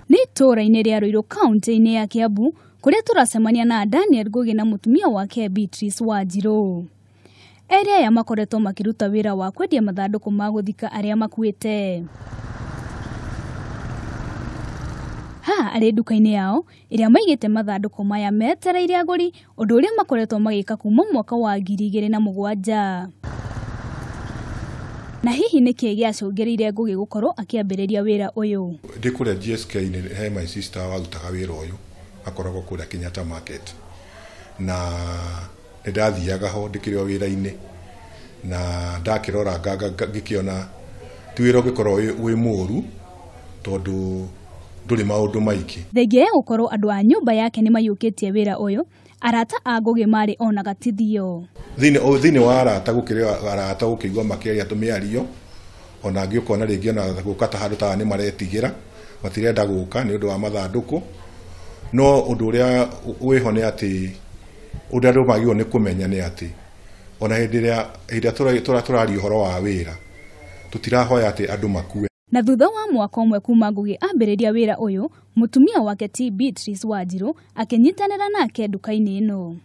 Nĩ itũũra-inĩ rĩa Ruiru kaunti-inĩ ya Kiambu kũrĩa tũracemania na Daniel Ngugi na mũtumia wake Beatrice Wanjiru. Erĩ aya makoretwo makĩruta wĩra wa kwendia mathandũkũ ma gũthika arĩa makuĩte. Haha arĩ nduka-inĩ yao ĩrĩa maigĩte mathandũkũ maya metereire agũri, ũndũ ũrĩa makoretwo magĩka kuma mwaka wa 2007. Na hihi nĩkĩ gĩacũngĩrĩirie Ngugi gũkorwo akĩambĩrĩria wĩra ũyũ? Ndĩ kũrĩa GSK nĩ he my sister warutaga wĩra ũyũ, akoragwo kũrĩa Kenyatta Market, na nĩ ndathiaga ho ndĩkĩrĩ o wĩra-inĩ, na ndakĩrora ngĩkĩona ti wĩra ũngĩkorwo wĩ mũru tondũ ndũrĩ maũndũ maingĩ. Thengia ya gũkorwo andũ a nyũmba yake nĩ maiyũkĩtie wĩra ũyũ, arata a Ngugi marĩ ona gatithio. Thĩinĩ wa arata gũkĩrĩ arata gũkĩigua makĩaria tũmĩario, ona angĩ ũkona rĩngĩ ona gũka ta handũ ta nĩ maretigĩra, matirenda gũka nĩ ũndũ wa mathandũkũ. No ũndũ ũrĩa wĩho nĩ atĩ ũndũ andũ magĩrĩirwo nĩ kũmenya nĩ atĩ ona hĩndĩ ĩrĩa tũraria ũhoro wa wĩra tũtirahoya atĩ andũ makue. Na thutha wa mwaka ũmwe kuma Ngugi ambĩrĩria wĩra ũyũ, mũtumia wake T Beatrice Wanjiru akĩnyitanĩra nake nduka-inĩ ĩno.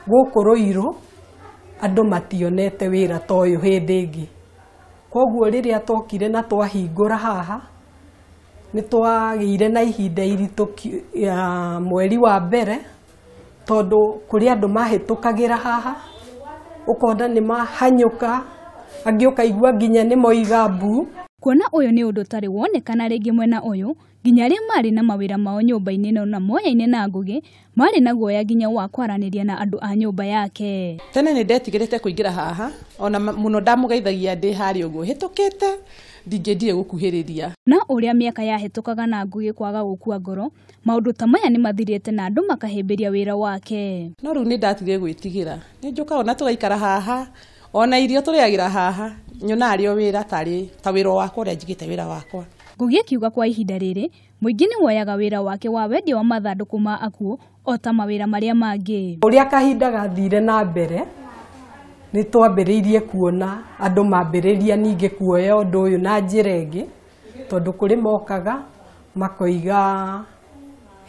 Gũkũ Ruiru andũ mationete wĩra ta ũyũ hĩndĩ ĩngĩ, koguo rĩrĩa twokire na twahingũra haha nĩ twagĩire na ihinda iritũ mweri wa mbere, tondũ kũrĩ andũ mahĩtũkagĩra haha ũkona nĩ mahanyũka, angĩ ũkaigua nginya nĩ moiga mbu. Kuona ũyũ nĩ ũndũ ũtarĩ wonekana rĩngĩ mwena ũyũ, nginya arĩa marĩ na mawĩra mao nyũmba-inĩ ĩno na moyaine na Ngugi marĩ na guoya nginya wa kwaranĩria na andũ a nyũmba yake. Tene nĩ ndetigĩrĩte kũingĩra haha, ona mũno ndamũgeithagia ndĩ harĩa ũguo hĩtũkĩte ndingĩendire gũkuhĩrĩria. Na ũrĩa mĩaka yahĩtũkaga na Ngugi kwaga gũkua ngoro, maũndũ ta maya nĩ mathirĩte na andũ makahĩmbĩria wĩra wake. No rĩu nĩ ndatigire gwĩtigĩra, nĩ njũkaga ona tũgaikara haha, ona irio tũrĩagĩra haha, nyonaga arĩ o wĩra tarĩ ta wĩra wakwa ũrĩa njigĩte wĩra wakwa. Ngugi akiuga kwa ihinda rĩrĩ mũingĩ nĩ woyaga wĩra wake wa wendia wa mathandũkũ ma akuũ o ta mawĩra marĩa mangĩ. Ũrĩa kahinda gathire na mbere nĩ twambĩrĩirie kuona andũ mambĩrĩria ningĩ kuoya ũndũ ũyũ na njĩra ĩngĩ, tondũ kũrĩ mokaga makoiga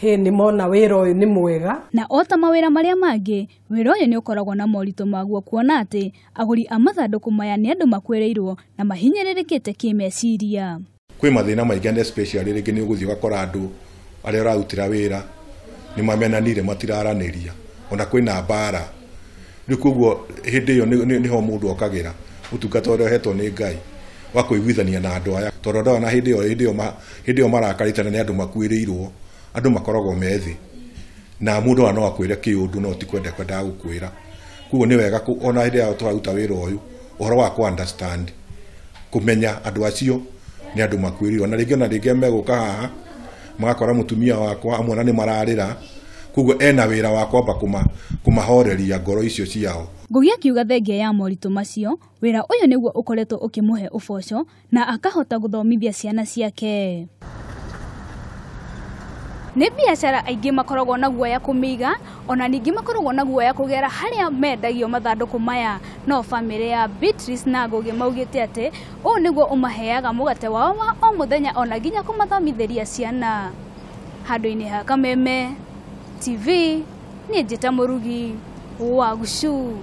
hĩ nĩ mona wĩra ũyũ nĩ mwega. Na o ta mawĩra marĩa mangĩ, wĩra ũyũ nĩ ũkoragwo na moritũ maguo, kuona atĩ agũri a mathandũkũ maya nĩ andũ makuĩrĩirwo na mahinyĩrĩrĩkĩte kĩmeciria. Kwĩ mathĩna maingĩ and especially rĩngĩ nĩ ũgũthiĩ ũgakora andũ arĩa ũrarutĩra wĩra nĩ mamenanire matiraranĩria, ona kwĩna mbara. Rĩu koguo hĩndĩ ĩyo nĩho mũndũ okagĩra ũtungata ũrĩa ũhetwo nĩ Ngai wa kũiguithania na andũ aya, tondũ andũ aya na hĩndĩ ĩyo marakarĩte na nĩ andũ makuĩrĩirwo, andũ makoragwo me thĩ na mũndũ ona no akwĩre kĩũndũ no ti kwenda kwendaga gũkwĩra. Koguo nĩ wega ona hĩndĩ ĩrĩa tũraruta wĩra ũyũ ũhoro wa kũ understand, kũmenya andũ acio nĩ andũ makuĩrĩirwo, na rĩngĩ ona rĩngĩ megũka haha magakora mũtumia wakwa amwe ona nĩ mararĩra, koguo ena wĩra wa kwamba kũmahoreria ngoro icio ciao. Ngugi akiuga thengia ya moritũ macio, wĩra ũyũ nĩguo ũkoretwo ũkĩmũhe ũboco na akahota gũthomithia ciana ciake. Nĩ biacara aingĩ makoragwo na guoya kũmĩiga, ona ningĩ makoragwo na guoya kũgera harĩa mendagio mathandũkũ maya. No bamĩrĩ ya Beatrice na Ngugi maugĩte atĩ ũũ nĩguo ũmaheaga mũgate wao wa o mũthenya ona nginya kũmathomithĩria ciana. Handũ-inĩ ha Kameme TV, niĩ njĩta Mũrugi wa Gucu.